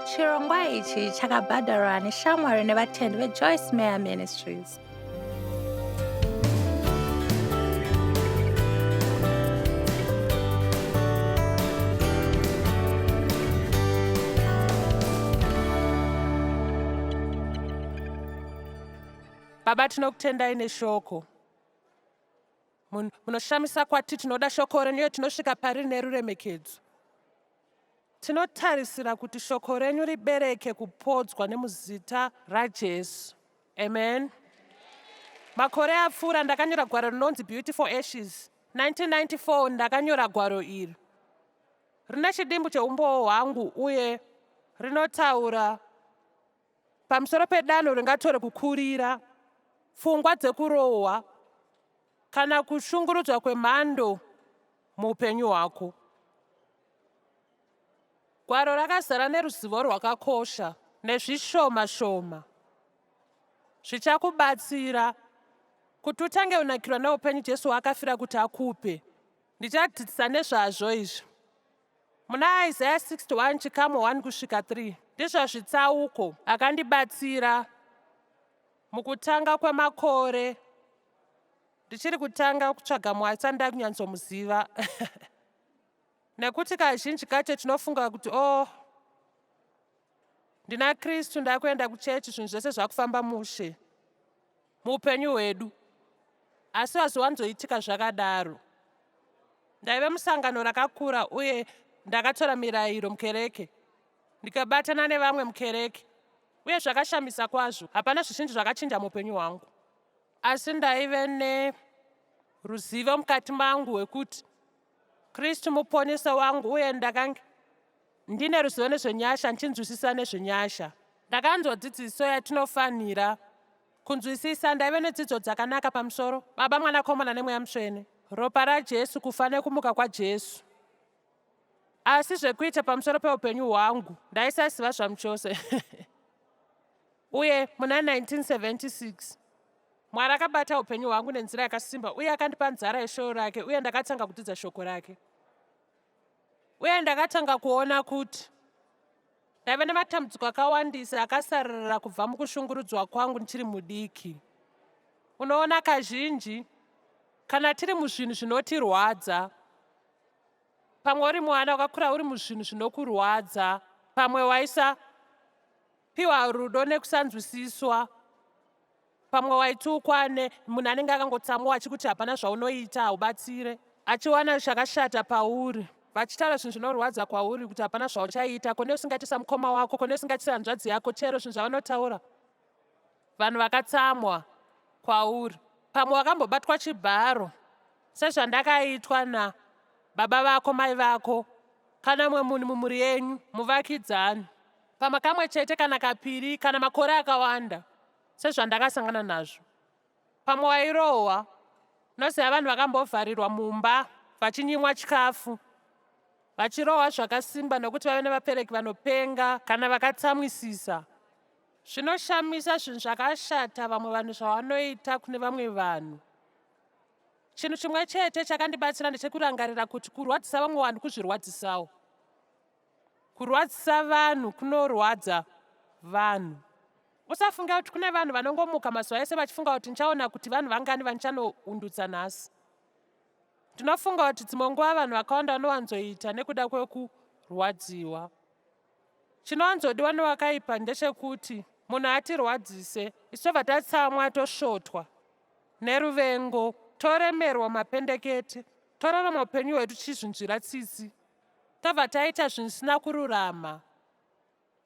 Chirongwa ichi chakabhadharwa neshamwari nevatendi veJoyce Meyer Ministries. Baba tinokutendai neshoko. Munoshamisa kwati tinoda shoko renyu uye tinosvika pariri neruremekedzo. Tinotarisira kuti shoko renyu ribereke kupodzwa nemuzita raJesu. Amen. Makore apfuura ndakanyora gwaro rinonzi Beautiful Ashes. 1994 ndakanyora gwaro iri. Rine chidimbu cheumbowo hwangu uye rinotaura pamusoro pedanho ringatore kukurira pfungwa dzekurohwa kana kushungurudzwa kwemhando muupenyu hwako. Gwaro rakazara neruzivo rwakakosha nezvishoma shoma zvichakubatsira kuti utange unakirwa neupenyu Jesu waakafira kuti akupe. Ndichadzidzisa nezvazvo izvi muna Isaya 61 chikamu 1 kusvika 3. Ndizvo zvitsauko akandibatsira mukutanga kwemakore ndichiri kutanga kutsvaga Mwari tisati ndakunyatsomuziva nekuti kazhinji kacho tinofunga kuti o oh, ndina Kristu ndakuenda kuchechi zvinhu zvese zvakufamba mushe muupenyu hwedu asi hazviwanzoitika zvakadaro ndaive musangano rakakura uye ndakatora mirayiro mukereke ndikabatana nevamwe mukereke uye zvakashamisa kwazvo hapana zvizhinji zvakachinja muupenyu hwangu Asi ndaive neruzivo mukati mangu hwekuti Kristu muponesi wangu uye ndakange ndine ruzivo nezvenyasha ndichinzwisisa nezvenyasha. Ndakanzwa dzidziso yatinofanira kunzwisisa. Ndaive nedzidzo dzakanaka pamusoro Baba, Mwanakomana neMweya Mutsvene, ropa raJesu, kufa nekumuka kwaJesu. Asi zvekuita pamusoro peupenyu hwangu ndaisaziva zvamuchose. Uye muna 1976, Mwari akabata upenyu hwangu nenzira yakasimba uye akandipa nzara yeshoko rake uye ndakatanga kudzidza shoko rake. Uye ndakatanga kuona kuti ndaiva nematambudziko akawandisa akasarira kubva mukushungurudzwa kwangu ndichiri mudiki. Unoona, kazhinji kana tiri muzvinhu zvinotirwadza, pamwe uri mwana wakakura uri muzvinhu zvinokurwadza, pamwe waisa Piwa rudo nekusanzwisiswa. Pamwe waitukwa nemunhu anenge akangotsamwa achikuti hapana zvaunoita haubatsire. Achiwana chakashata pauri. Vachitaura zvinhu zvinorwadza kwauri kuti hapana zvauchaita, kone usingaiti samukoma wako, kone usingaiti sehanzvadzi yako, chero zvinhu zvavanotaura. Vanhu vakatsamwa kwauri. Pamwe wakambobatwa chibharo sezvandakaitwa nababa vako, mai vako, kana mumwe munhu mumhuri yenyu, muvakidzani. Pamwe kamwe chete kana kapiri kana makore akawanda sezvandakasangana nazvo. Pamwe wairohwa, unoziva vanhu vakambovharirwa mumba vachinyimwa chikafu, vachirohwa zvakasimba nokuti vave nevapereki vanopenga kana vakatsamwisisa. Zvinoshamisa zvinhu zvakashata vamwe vanhu zvavanoita kune vamwe vanhu. Chinhu chimwe chete chakandibatsira ndechekurangarira kuti kurwadzisa vamwe vanhu kuzvirwadzisawo. Kurwadzisa vanhu kunorwadza vanhu. Usafunge kuti kune vanhu vanongomuka mazuva ese vachifunga kuti ndichaona kuti vanhu vangani vandichanoundutsa nhasi. Ndinofunga kuti dzimwe nguva vanhu vakawanda vanowanzoita nekuda kwekurwadziwa. Chinowanzodiwa newakaipa ndechekuti munhu atirwadzise isu tobva tatsamwa tosvotwa neruvengo toremerwa mapendekete torarama upenyu hwedu tichizvinzwira tsitsi. Tobva taita zvinhu zvisina kururama.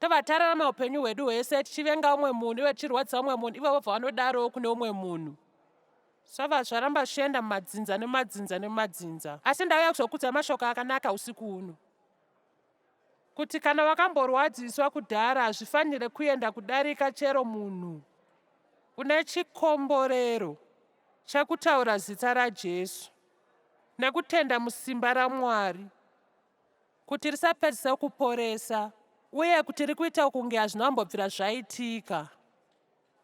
Tobva tararama upenyu hwedu hwese tichivenga umwe munhu iwe tichirwadzisa umwe munhu ivo vobva vanodarowo kune umwe munhu. Zvabva zvaramba zvichienda mumadzinza nemumadzinza nemumadzinza. Asi ndauya kuzokudza mashoko akanaka usiku huno. Kuti kana wakamborwadziswa kudhara hazvifanire kuenda kudarika chero munhu. Une chikomborero chekutaura zita raJesu. Nekutenda musimba raMwari kuti risapedzise kuporesa uye kuti rikuita kunge hazvina kumbobvira zvaitika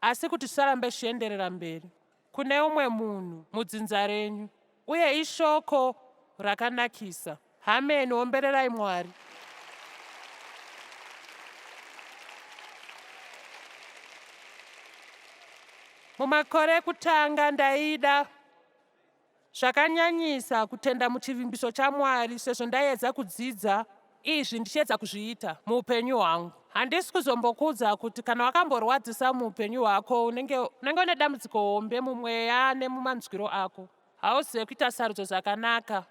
asi kuti zvisarambe zvichienderera mberi kune umwe munhu mudzinza renyu uye ishoko rakanakisa. Hameni, ombererai Mwari. Mumakore ekutanga ndaida zvakanyanyisa kutenda muchivimbiso chaMwari sezvo ndaiedza kudzidza izvi ndichiedza kuzviita muupenyu hwangu. Handisi kuzombokuudza kuti kana wakamborwadzisa muupenyu hwako unenge unenge une dambudziko hombe mumweya nemumanzwiro ako. Hauzive kuita sarudzo dzakanaka.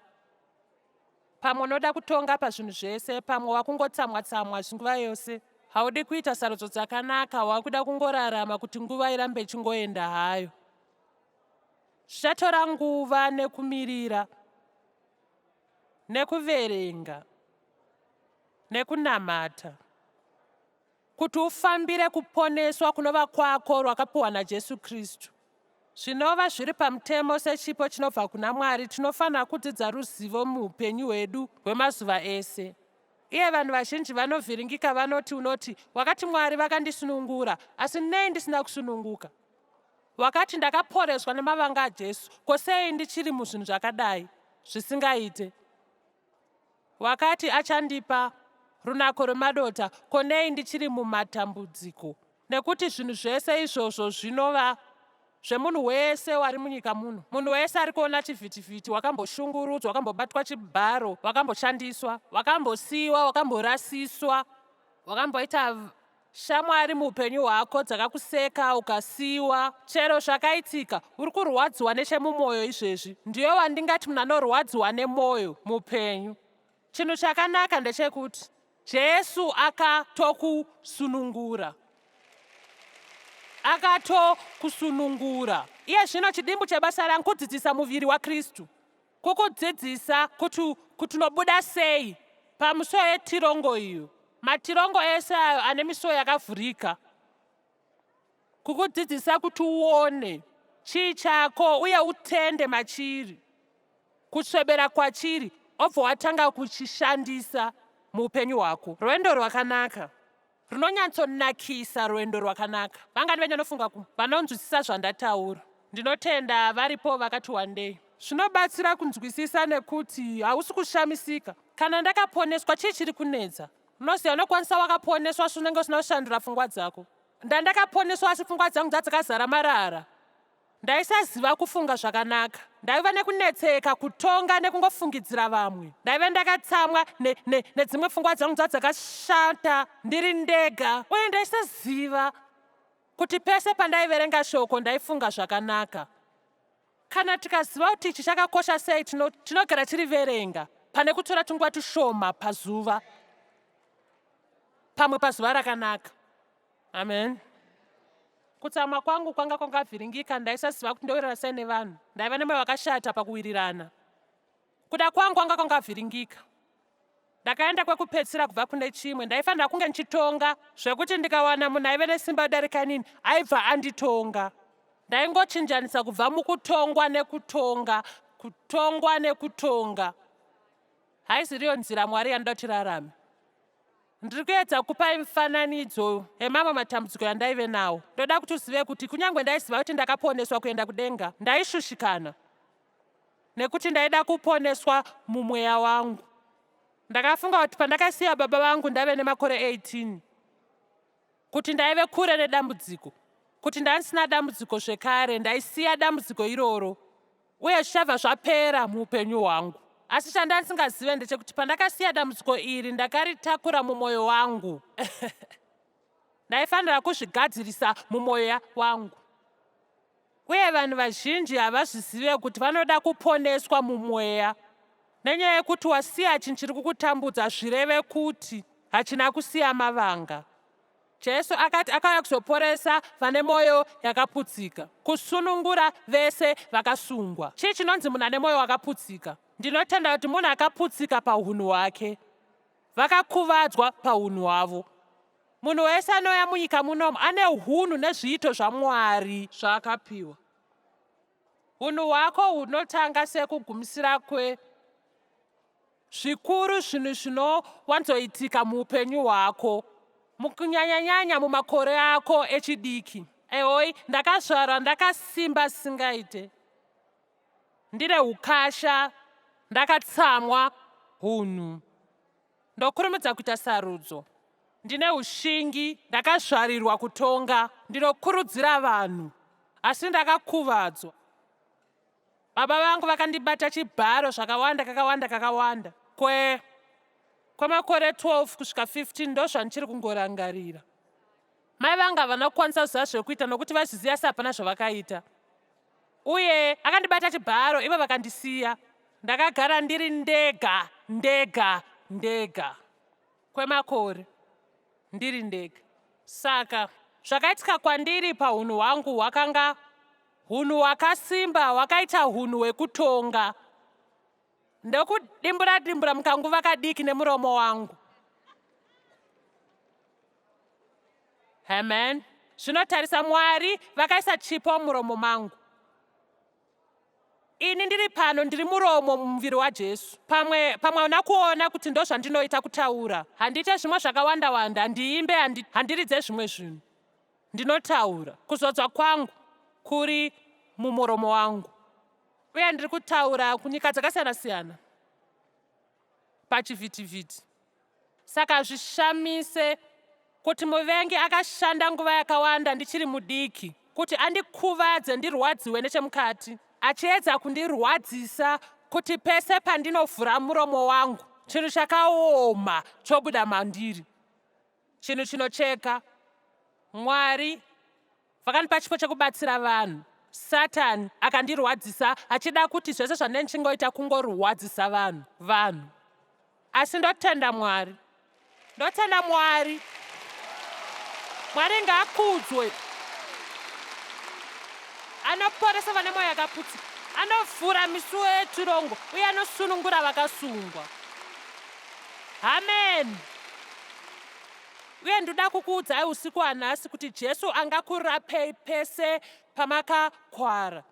Pamwe unoda kutonga pazvinhu zvese, pamwe wakungotsamwa-tsamwa nguva yose. Haudi kuita sarudzo dzakanaka, wakuda kungorarama kuti nguva irambe ichingoenda hayo. Zvichatora nguva nekumirira, nekuverenga, nekunamata kuti ufambire kuponeswa kunova kwako rwakapiwa naJesu Kristu. Zvinova zviri pamutemo sechipo chinobva kuna Mwari, tinofanira kudzidza ruzivo muupenyu hwedu hwemazuva ese. Iye vanhu vazhinji vanovhiringika vanoti unoti wakati Mwari vakandisunungura asi nei ndisina kusununguka? Wakati ndakaporeswa nemavanga aJesu, ko sei ndichiri muzvinhu zvakadai zvisingaite? Wakati achandipa runako rwemadota, ko nei ndichiri mumatambudziko? Nekuti zvinhu zvese izvozvo zvinova zvemunhu wese wari munyika muno. Munhu wese ari kuona chivhitivhiti wakamboshungurudzwa, wakambobatwa chibharo, wakamboshandiswa, wakambosiyiwa, wakamborasiswa, wakamboita Shamwari muupenyu hwako dzakakuseka ukasiiwa. Chero zvakaitika, uri kurwadziwa nechemumwoyo izvezvi. Ndiwe wandingati munhu anorwadziwa nemwoyo muupenyu. Chinhu chakanaka ndechekuti Jesu akatokusunungura. Akatokusunungura. Iye zvino chidimbu chebasa rangu kudzidzisa muviri waKristu. Kukudzidzisa kuti kuti unobuda sei pamusuo yetirongo iyo. Matirongo ese ayo ane misuo yakavhurika. Kukudzidzisa kuti uone chii chako uye utende machiri. Kuswebera kwachiri obva watanga kuchishandisa muupenyu hwako. Rwendo rwakanaka. Runonyatsonakisa rwendo rwakanaka. Vangani venyu vanofunga ku vanonzwisisa zvandataura? Ndinotenda varipo vakati wandei. Zvinobatsira kunzwisisa nekuti hausi kushamisika. Kana ndakaponeswa chii chiri kunetsa? Unoziva unokwanisa wakaponeswa asi unenge usina kushandura pfungwa dzako. Ndandakaponeswa asi pfungwa dzangu dzadzakazara marara. Ndaisaziva kufunga zvakanaka. Ndaiva nekunetseka, kutonga nekungofungidzira vamwe. Ndaive ndakatsamwa ne, ne, nedzimwe pfungwa dzangu dzadzakashata ndiri ndega uye ndaisaziva kuti pese pandaiverenga shoko ndaifunga zvakanaka. Kana tikaziva kuti ichi chakakosha sei, tinogara tino tiriverenga pane kutora tunguva tushoma pazuva, pamwe pazuva rakanaka. Amen. Kutsamwa kwangu kwanga kwakavhiringika, ndaisaziva kuti ndowirirana sei nevanhu. Ndaiva nemwoyo wakashata pakuwirirana. Kuda kwangu kwanga kwakavhiringika. Ndakaenda kwekupedzisira kubva kune chimwe. Ndaifanira kunge ndichitonga zvekuti ndikawana munhu aive nesimba kudarika inini aibva anditonga. Ndaingochinjanisa kubva mukutongwa nekutonga, kutongwa nekutonga. Haiziriyo nzira Mwari yanoda kuti tirarame. Ndiri kuedza kukupai mifananidzo yemamwe matambudziko yandaive nawo. Ndoda kuti uzive kuti kunyange ndaiziva kuti ndakaponeswa kuenda kudenga, ndaishushikana nekuti ndaida kuponeswa mumweya wangu. Ndakafunga kuti pandakasiya baba vangu ndave nemakore 18 kuti ndaive kure nedambudziko, kuti ndandisina dambudziko zvekare, ndaisiya dambudziko iroro uye zvichabva zvapera muupenyu hwangu. Asi chandandisingazive ndechekuti pandakasiya dambudziko iri ndakaritakura mumwoyo wangu. Ndaifanira kuzvigadzirisa mumwoyo wangu. Uye vanhu vazhinji havazvizive kuti vanoda kuponeswa mumweya. Nenyaya yekuti wasiya chinhu chiri kukutambudza zvireve kuti hachina kusiya mavanga. Jesu akati akauya kuzoporesa vane mwoyo yakaputsika, kusunungura vese vakasungwa. Chii chinonzi munhu ane mwoyo wakaputsika? Ndinotenda kuti munhu akaputsika pahunhu hwake, vakakuvadzwa pahunhu hwavo. Munhu wese anouya munyika munomu ane hunhu nezviito zvaMwari zvaakapiwa. Hunhu hwako hunotanga sekugumisira kwe zvikuru zvinhu zvinowanzoitika muupenyu hwako, mukunyanyanyanya mumakore ako echidiki. Ehoi, ndakazvarwa ndakasimba zvisingaite, ndine ukasha, ndakatsamwa, hunhu. Ndokurumidza kuita sarudzo. Ndine ushingi, ndakazvarirwa kutonga. Ndinokurudzira vanhu. Asi ndakakuvadzwa. Baba vangu vakandibata chibharo zvakawanda kakawanda kakawanda. Kwe kwemakore 12 kusvika 15 ndozvandichiri kungorangarira. Mai vangu havana kukwanisa kuziva zvekuita nokuti vazviziva asi hapana zvavakaita. Uye akandibata chibharo ivo vakandisiya. Ndakagara ndiri ndega ndega ndega kwemakore ndiri ndega. Saka zvakaitika kwandiri pahunhu hwangu hwakanga hunhu hwakasimba hwakaita hunhu hwekutonga. Ndokudimbura dimbura mukanguva kadiki nemuromo wangu. Amen. Zvino tarisa Mwari vakaisa chipo muromo mangu. Ini ndiri pano ndiri muromo mumuviri waJesu. Pamwe pamwe hauna kuona kuti ndozvandinoita kutaura. Handiite zvimwe zvakawanda wanda, handiimbe, handi, handiridze zvimwe zvinhu. Ndinotaura. Kuzodzwa kwangu kuri mumuromo wangu. Uye ndiri kutaura kunyika dzakasiyana siyana pachivhitivhiti. Saka hazvishamise kuti muvengi akashanda nguva yakawanda ndichiri mudiki kuti andikuvadze ndirwadziwe nechemukati, achiedza kundirwadzisa kuti pese pandinovhura muromo wangu chinhu chakaoma chobuda mandiri, chinhu chinocheka. Mwari Vakandipa chipo chekubatsira vanhu. Satan akandirwadzisa achida kuti zvese zvandinenge ndichingoita kungorwadzisa vanhu. Vanhu. Asi ndotenda Mwari. Ndotenda Mwari. Mwari ngaakudzwe. Anoporesa vane mwoyo yakaputsika. Anovhura misuo yetirongo uye anosunungura vakasungwa. Amen. Uye ndoda kukuudzai usiku hwanhasi kuti Jesu angakurapei pese pamakakwara.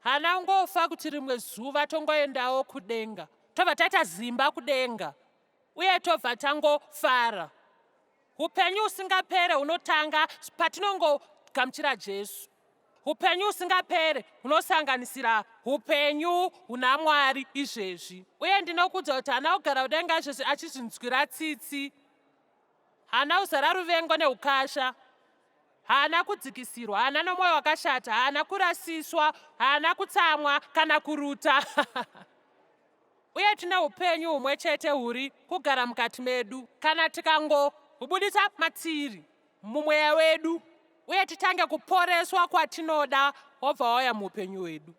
Haana kungofa kuti rimwe zuva tongoendawo kudenga, tobva taita zimba kudenga uye tobva tangofara. Upenyu husingapere hunotanga patinongogamuchira Jesu. Upenyu husingapere hunosanganisira upenyu huna Mwari izvezvi. Uye ndinokuudza kuti haana kugara kudenga izvezvi achizvinzwira tsitsi. Haana kuzara ruvengo neukasha. Haana kudzikisirwa, haana nomwoyo wakashata, haana kurasiswa, haana kutsamwa kana kuruta. Uye tine upenyu humwe chete huri kugara mukati medu. Kana tikangohubudisa matiri, mumweya wedu, uye titange kuporeswa kwatinoda, wobva wauya muupenyu hwedu.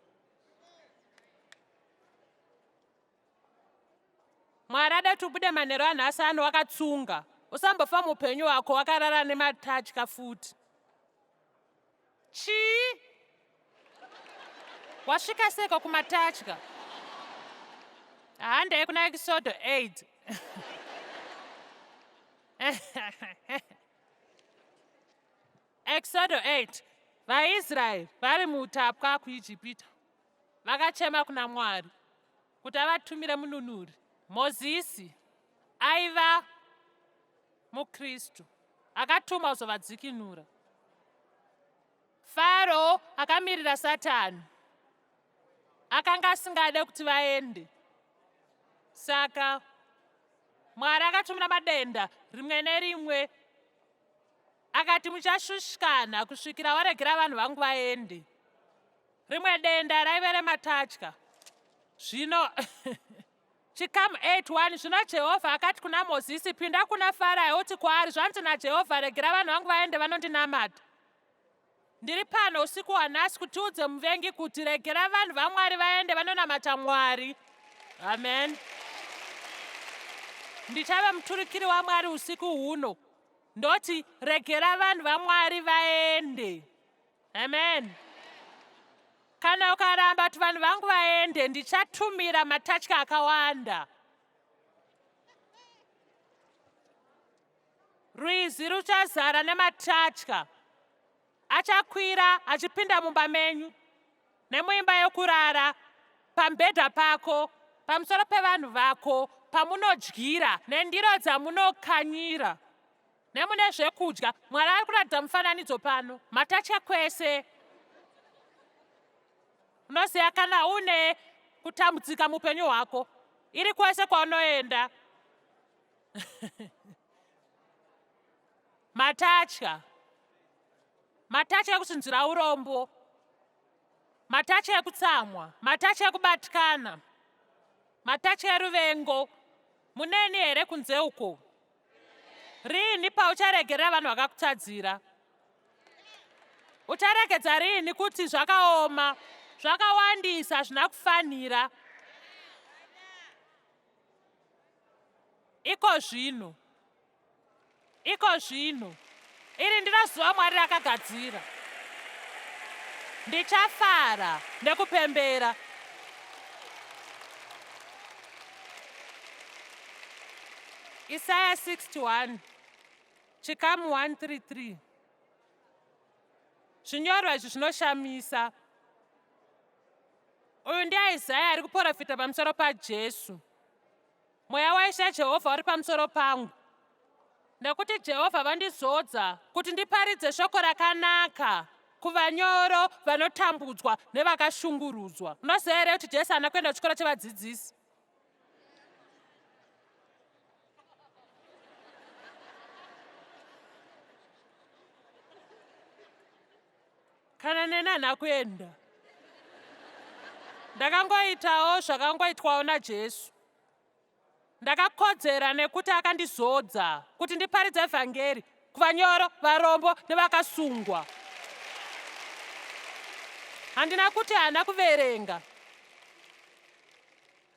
Mwari ada kuti ubude manheru anhasi ano wakatsunga. Usambofa muupenyu hwako wakarara nematatya futi. Chii? Wasvika seiko kumatatya? Handei kuna Ekisodo 8. Ekisodo 8. VaIsraeri vari muutapwa kuIjipita vakachema kuna Mwari kuti avatumire mununuri. Mozisi aiva muKristu akatumwa kuzovadzikinura. Faro akamirira Satani akanga asingade kuti vaende. Saka Mwari akatumira madenda rimwe nerimwe akati muchashushikana kusvikira waregera vanhu vangu vaende. Rimwe denda raive rematatya. Zvino chikamu 8:1 Zvino Jehovha akati kuna Mozisi, pinda kuna Farao uti kwaari, zvanzi naJehovha, regera vanhu vangu vaende vanondinamata. Ndiri pano usiku hwanhasi kuti udze muvengi kuti regera vanhu vaMwari vaende vanonamata Mwari. Amen. Ndichave muturikiri waMwari usiku huno. Ndoti regera vanhu vaMwari vaende. Amen. Kana ukaramba kuti vanhu vangu vaende, ndichatumira matatya akawanda. Rwizi ruchazara nematatya. Achakwira achipinda mumba menyu nemuimba yokurara, pamubhedha pako, pamusoro pevanhu vako, pamunodyira nendiro dzamunokanyira. Nemune zvekudya. Mwari ari kuratidza mufananidzo pano. Matatya kwese. Unoziva kana une kutambudzika muupenyu hwako, iri kwese kwaunoenda. Matatya. Matatya ekuchinzwira urombo. Matachi ekutsamwa, matachi ekubatikana, matachi eruvengo. Muneni here kunze uko? Riini paucharegerera vanhu vakakutadzira? Ucharegedza riini kuti zvakaoma, zvakawandisa, hazvina kufanira? Iko zvino. Iko zvino, iri ndiro zuva Mwari rakagadzira. Ndichafara nekupembera. Isaya 61, chikamu 133. Zvinyorwa izvi zvinoshamisa. Uyu ndiIsaya ari kuprofita pamusoro paJesu. Mweya waIshe Jehovha uri pamusoro pangu, nekuti Jehovha vandizodza kuti ndiparidze shoko rakanaka kuvanyoro vanotambudzwa nevakashungurudzwa. Unoziva here kuti Jesu haana kuenda kuchikoro chevadzidzisi? Kana neni handina kuenda. Ndakangoitawo zvakangoitwawo naJesu. Ndakakodzera nekuti akandizodza kuti ndiparidze vhangeri kuvanyoro, varombo nevakasungwa. Handina kuti haana kuverenga.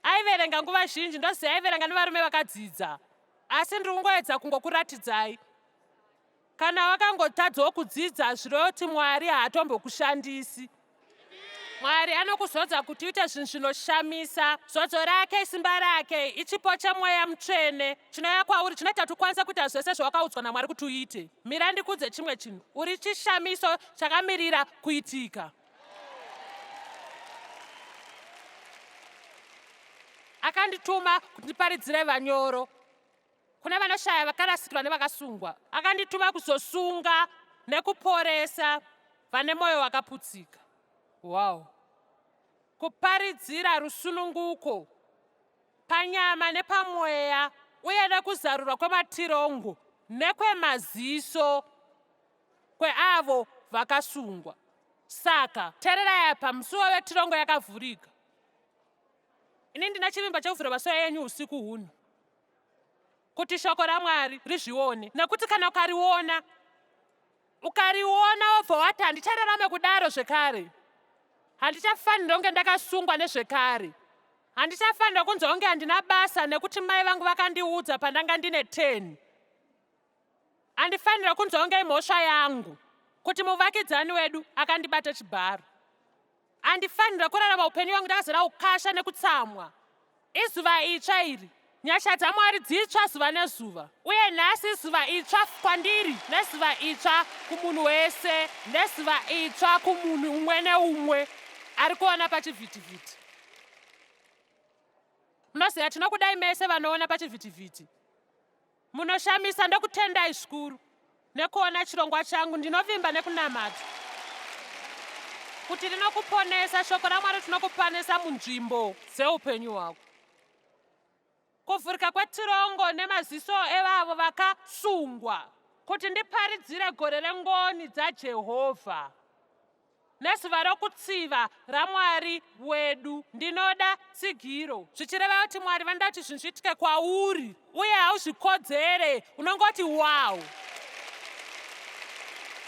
Aiverenga nguva zhinji, ndoziva aiverenga nevarume vakadzidza. Asi ndiri kungoedza kungokuratidzai. Kana wakangotadzawo kudzidza hazvirevi kuti Mwari haatombokushandisi. Mwari anokuzodza kuti uite zvinhu zvinoshamisa. Zodzo rake, simba rake, ichipo cheMweya Mutsvene chinouya kwauri chinoita kuti ukwanise kuita zvese zvawakaudzwa naMwari kuti uite. Mira ndikuudze chimwe chinhu. Uri chishamiso chakamirira kuitika. Akandituma kuti ndiparidzire vanyoro. Kune vanoshaya, vakarasikirwa nevakasungwa. Akandituma kuzosunga nekuporesa vane mwoyo wakaputsika. Wow. Kuparidzira rusununguko panyama nepamweya uye nekuzarurwa kwematirongo nekwemaziso kweavo vakasungwa. Saka, tererai apa, musuwo wetirongo yakavhurika. Ini ndina chivimbo chekuvhura masuo enyu usiku huno kuti shoko raMwari rizvione, nekuti kana ukariona ukariona wobva wati handichararame kudaro zvekare, handichafanira kunge ndakasungwa nezvekare, handichafanira kunzwa kunge handina basa nekuti mai vangu vakandiudza pandanga ndine 10. Handifanira kunzwa kunge imhosva yangu kuti muvakidzani wedu akandibata chibharo. Handifanira kurarama upenyu hwangu ndakazara ukasha nekutsamwa. Izuva itsva iri. Nyasha dzaMwari dzitsva zuva nezuva. Uye nhasi izuva itsva kwandiri, nezuva itsva kumunhu wese, nezuva itsva kumunhu umwe neumwe ari kuona pachivhitivhiti. Munoziva, tinokudai mese vanoona pachivhitivhiti. Munoshamisa, ndokutendai zvikuru nekuona chirongwa changu. Ndinovimba nekunamata kuti rinokuponesa, shoko raMwari rinokuponesa munzvimbo dzeupenyu hwako. Kuvhurika kwetirongo nemaziso evavo vakasungwa, kuti ndiparidzire gore rengoni dzaJehovha. Nezuva rokutsiva raMwari wedu. Ndinoda tsigiro. Zvichireva kuti Mwari vanoda kuti zvinhu zviitike kwauri uye hauzvikodzere. Unongoti wow.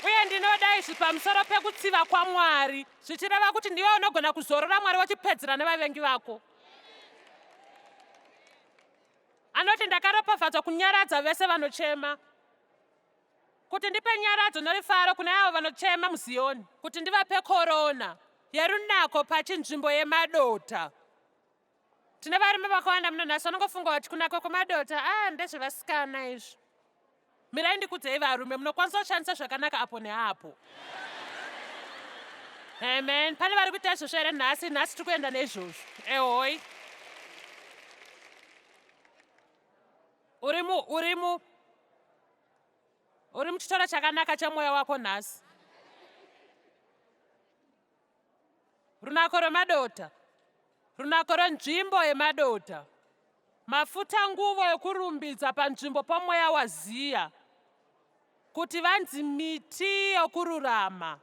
Uye ndinoda izvi pamusoro pekutsiva kwaMwari. Zvichireva kuti ndiwe unogona kuzorora Mwari wochipedzera nevavengi vako. Anoti ndakaropafadzwa kunyaradza vese vanochema. Kuti ndipe nyaradzo norufaro kune avo vanochema muZiyoni, kuti ndivape korona yerunako pachinzvimbo yemadota. Tine varume vakawanda muno nhasi vanongofunga kuti kunaka kwemadota ah ndezvevasikana izvi. Mirai ndikudzei varume, munokwanisa kushandisa zvakanaka apo neapo. Amen. Pane vari kuita izvozvo here nhasi? Nhasi tiri kuenda neizvozvo. Ehoi. Uri mu uri mu uri muchitoro chakanaka chemweya wako nhasi. Runako rwemadota. Runako rwenzvimbo yemadota. Mafuta nguvo yokurumbidza panzvimbo pomweya waZiya. Kuti vanzi miti yokururama.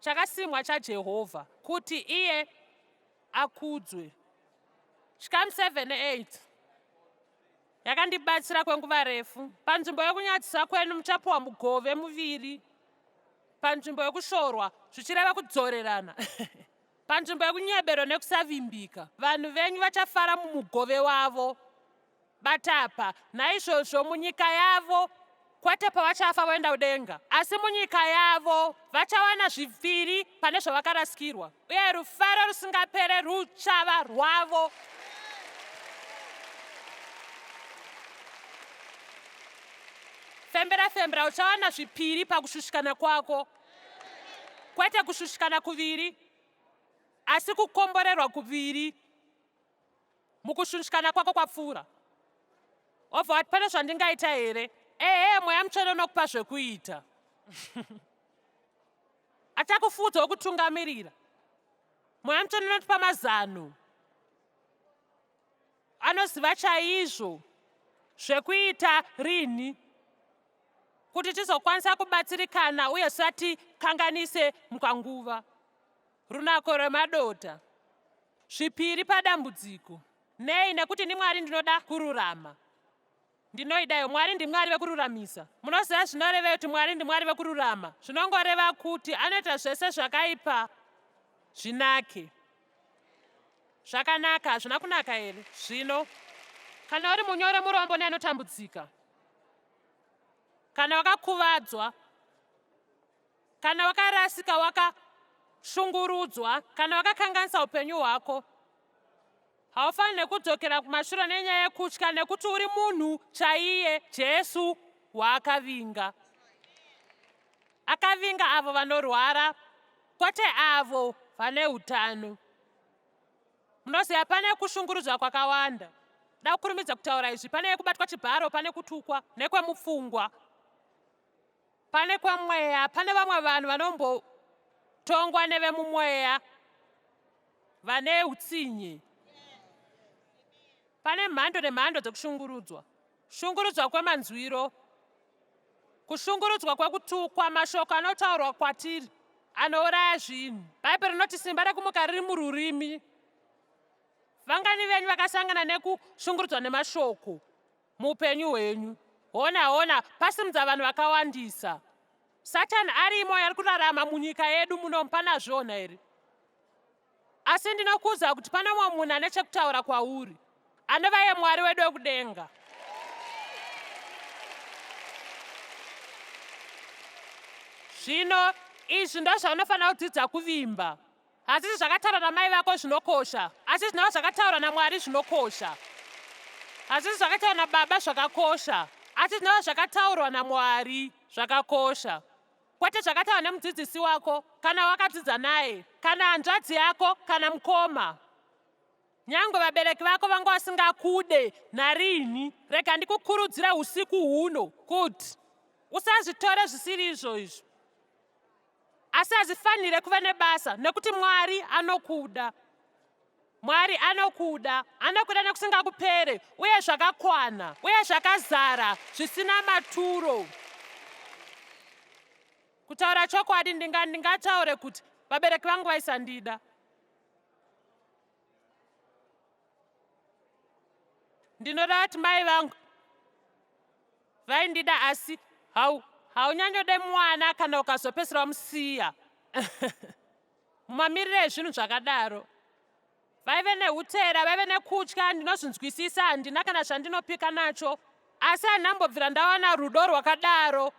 Chakasimwa chaJehovha, kuti iye akudzwe. Chikamu 7 8 yakandibatsira kwenguva refu. Panzvimbo yokunyadzisa kwenu muchapiwa mugove muviri, panzvimbo yokushorwa, zvichireva kudzorerana. Panzvimbo yekunyebero nekusavimbika, vanhu venyu vachafara mumugove wavo. Batapa, naizvozvo munyika yavo, kwete pavachafa voenda kudenga, asi munyika yavo vachawana zviviri pane zvavakarasikirwa, uye rufaro rusingapere ruchava rwavo. Fembera fembera uchawana zvipiri pakushushikana kwako, kwete kushushikana kuviri, asi kukomborerwa kuviri. Mukushushikana kwako kwapfuura. Wobva wati pane zvandingaita here? Ehe, Mweya Mutsvene unokupa zvekuita. Achakufuudza wokutungamirira. Mweya Mutsvene unotipa mazano. Anoziva chaizvo zvekuita rinhi kuti tizokwanisa kubatsirikana uye tisatikanganise mukanguva. Runako rwemadota. Zvipiri padambudziko. Nei? Nekuti ini Mwari ndinoda kururama. Ndinoidayo. Mwari ndiMwari vekururamisa. Munoziva zvinorevei kuti Mwari ndiMwari vekururama? Zvinongoreva kuti anoita zvese zvakaipa zvinake. Zvakanaka, hazvina kunaka here? Zvino, kana uri munyoro murombo neanotambudzika, kana wakakuvadzwa, Kana wakarasika, wakashungurudzwa, kana wakakanganisa upenyu hwako, haufanire kudzokera kumashure nenyaya yekutya nekuti uri munhu chaiye Jesu waakavinga. Akavinga avo vanorwara, kwete avo vane utano. Munoziva pane kushungurudzwa kwakawanda. Da kukurumidza kutaura izvi, pane kubatwa chibharo, pane kutukwa nekwemupfungwa. Pane kwamweya, pane vamwe vanhu vanombotongwa nevemumweya vane utsinye. Pane mhando nemhando dzekushungurudzwa. Shungurudzwa kwemanzwiro, kushungurudzwa kwekutukwa, mashoko anotaurwa kwatiri anouraya zvinhu. Bhaibheri rinoti simba rekumuka riri mururimi. Vangani venyu vakasangana nekushungurudzwa nemashoko? Muupenyu hwenyu. Hona, hona, pasimudza vanhu vakawandisa. Satani arimo ari kurarama munyika yedu muno, panazviona here? Asi ndinokuudza kuti pane mumwe munhu ane chekutaura kwauri, anova iye Mwari wedu wekudenga. Zvino izvi ndozvaunofanira kudzidza kuvimba. Hazvisi zvakataurwa namai vako zvinokosha, asi zvinova zvakataurwa naMwari zvinokosha. Hazvisi zvakataurwa nababa zvakakosha, asi zvinova zvakataurwa naMwari zvakakosha. Kwete zvakataurwa nemudzidzisi wako, kana wakadzidza naye, kana hanzvadzi yako, kana mukoma. Nyangwe vabereki vako vanga vasingakude narini, rega ndikukurudzire usiku huno kuti usazvitore zvisiri izvo izvo. Asi hazifanire kuve nebasa nekuti Mwari anokuda. Mwari anokuda. Anokuda nekusingakupere uye zvakakwana uye zvakazara zvisina maturo. Kutaura chokwadi ndinga ndingataure kuti vabereki vangu vaisandida. Ndinoda kuti mai vangu vaindida asi hau haunyanyode mwana kana ukazopedzisira wamusiya mumamiriro ezvinhu zvakadaro vaive neutera vaive nekutya ndinozvinzwisisa handina kana zvandinopika nacho asi handambobvira ndawana rudo rwakadaro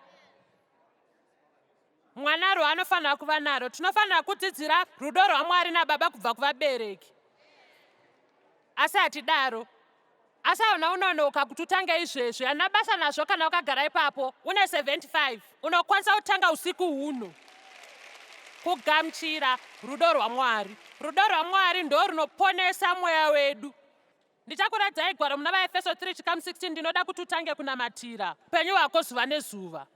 mwana rwaanofanira kuva naro tinofanira kudzidzira rudo rwamwari nababa kubva kuvabereki asi hatidaro asi hauna unonoka kuti utange izvezvi handina basa nazvo kana wakagara ipapo une 75 unokwanisa kutanga usiku huno kugamuchira rudo rwamwari rudo rwamwari ndo runoponesa mweya wedu ndichakuradzai gwaro muna vaefeso 3 chikamu 16 ndinoda kuti utange kunamatira upenyu hwako zuva nezuva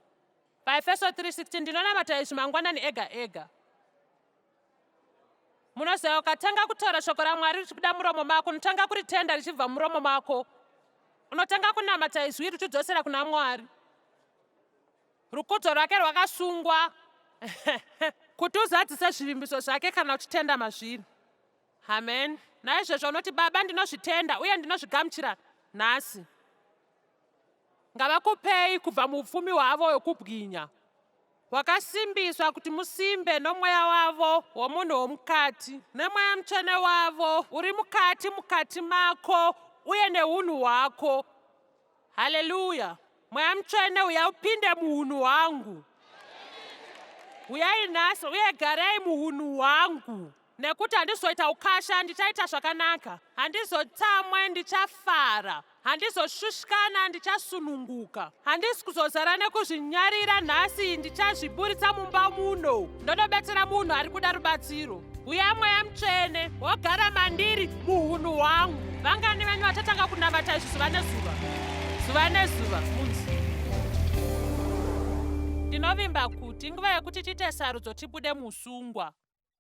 VaEfeso 3:16 Ndinonamata izvi mangwanani ega ega. Munoziva, ukatanga kutaura shoko raMwari richibuda muromo mako, unotanga kuritenda richibva muromo mako. Unotanga kunamata izwi richidzosera kuna Mwari. Rukudzo rwake rwakasungwa. Kuti uzadzise zvivimbiso zvake kana uchitenda mazviri. Amen. Naizvozvo unoti, Baba, ndinozvitenda uye ndinozvigamuchira nhasi. Ngavakupei kubva muupfumi hwavo hwekubwinya hwakasimbiswa kuti musimbe nomweya wavo womunhu womukati nemweya mutsvene wavo uri mukati mukati mako uye neunhu hwako. Haleluya! Mweya Mutsvene uya upinde muhunhu hwangu. Huyai nhasi uye garai muhunhu hwangu. Nekuti handizoita ukasha, ndichaita zvakanaka. Handizotsamwe, ndichafara. Handizoshushikana, ndichasununguka. Handisi kuzozara nekuzvinyarira nhasi, ndichazviburitsa mumba muno. Ndonobetsera munhu ari kuda rubatsiro. Uya Mweya Mutsvene wogara mandiri muhunhu hwangu. Vangani venyu vachatanga kunamata izvi zuva nezuva? Zuva nezuva munzi. Ndinovimba kuti inguva yekuti tiite sarudzo tibude muusungwa.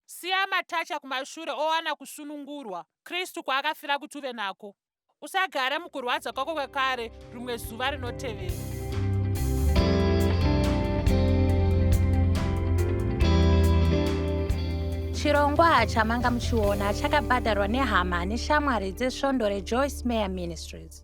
Siya matacha kumashure owana kusunungurwa Kristu kwaakafira kuti uve nako. Usagare mukurwadza kwako kwekare rimwe zuva rinotevera. Chirongwa chamanga muchiona chakabhadharwa nehama neshamwari dzesvondo reJoyce Meyer Ministries.